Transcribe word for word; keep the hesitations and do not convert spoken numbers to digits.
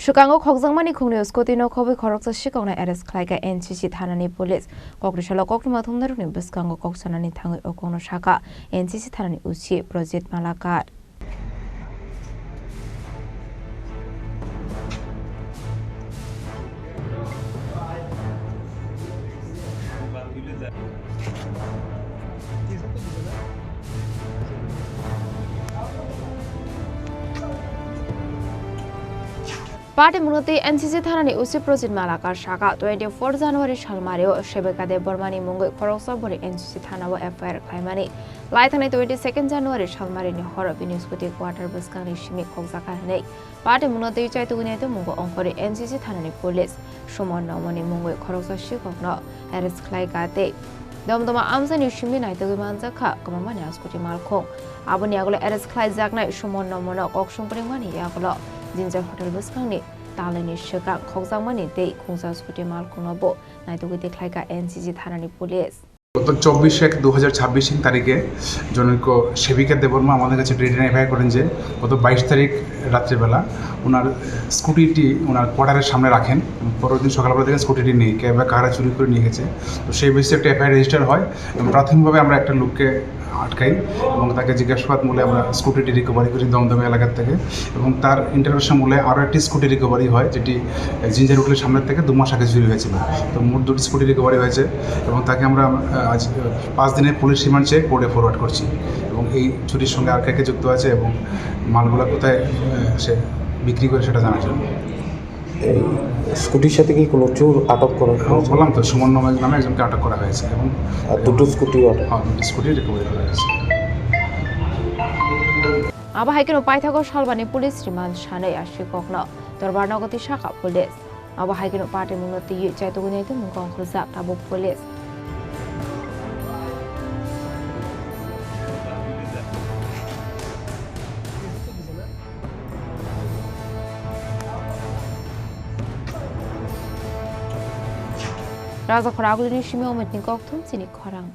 Swkango khokjakmani khungni scooty no khobwi khoroksa sikokno arrest khlaikha N C C thanani police. Kokri salo koktwma thumnairokni bwskango kok sanani thangwi o kokno sakha N C C thanani O C Projit Malakar. Party mungno twi N C C thanani O C Projit Malakar sakha, twenty four January salmario Sebika Debbarmani mungwi khoroksa bwrwi N C C thanao F I R khlaimani. Lai thangni twenty second January salmarini horo bini scooty quarter bwskangni simi khokjakha hwnwi party mungno twi chaitugwi naitu mungo ongkhorwi N C C thanani police Suman Nomoni mungwi khoroksa sikokno arrest khlaikha tei Domdoma amchaini simi naitugwi manjakha kwmamani a scooty malkhung. Aboni yagulo arrest khlaijaknai Suman Nomono kok songpringmani yagulo Ginger Hotel bwskangni talini swkang khokjakmani tei khungsa scooty malkhungno bo naitugwi tikhlaikha N C C thanani police. গত চব্বিশ এক দু হাজার ছাব্বিশ তারিখে জনৈক সেবিকা দেববর্মা আমাদের কাছে রিটেন এফআইআর করেন যে গত বাইশ তারিখ রাত্রিবেলা ওনার স্কুটিটি ওনার কোয়ার্টারের সামনে রাখেন। পরের দিন সকালবেলা থেকে স্কুটিটি নেই, কে বা কারা চুরি করে নিয়ে গেছে। তো সেই বেসিসে একটা এফআইআর রেজিস্টার হয় এবং প্রাথমিকভাবে আমরা একটা লোককে আটকাই এবং তাকে জিজ্ঞাসাবাদ মূলে আমরা স্কুটিটি রিকভারি করি দমদমে এলাকার থেকে। এবং তার ইন্টারোগেশন মূলে আরও একটি স্কুটি রিকভারি হয়, যেটি জিঞ্জার হোটেলের সামনের থেকে দু মাস আগে চুরি হয়েছিল। তো মোট দুটি স্কুটি রিকভারি হয়েছে এবং তাকে আমরা, আহ, আজ, আহ, পাঁচ দিনের পুলিশ রিমান্ড চেয়ে কোর্টে ফরওয়ার্ড করছি এবং এই চুরির সঙ্গে আর কে কে যুক্ত আছে এবং মালগুলা কোথায়, আহ, সে বিক্রি করে সেটা জানার জন্য। এই স্কুটির সাথে কি কোনো চোর আটক করা হয়েছে? বললাম তো, সুমন নামে, নামে একজনকে আটক করা হয়েছে এবং আর দুটো স্কুটি আটক? হ্যাঁ, দুটো স্কুটি রিকভারি করা হয়েছে। Abo hai kheno paithago salbani police remand sanwi a sikokno dorbar nogo twi sakha police. Abo hai kheno party mungno twiwi chaitugwi naitu mungkha ongkhorjak tabuk police. Rajakhor agulini simi omitni kokthum chini khorang.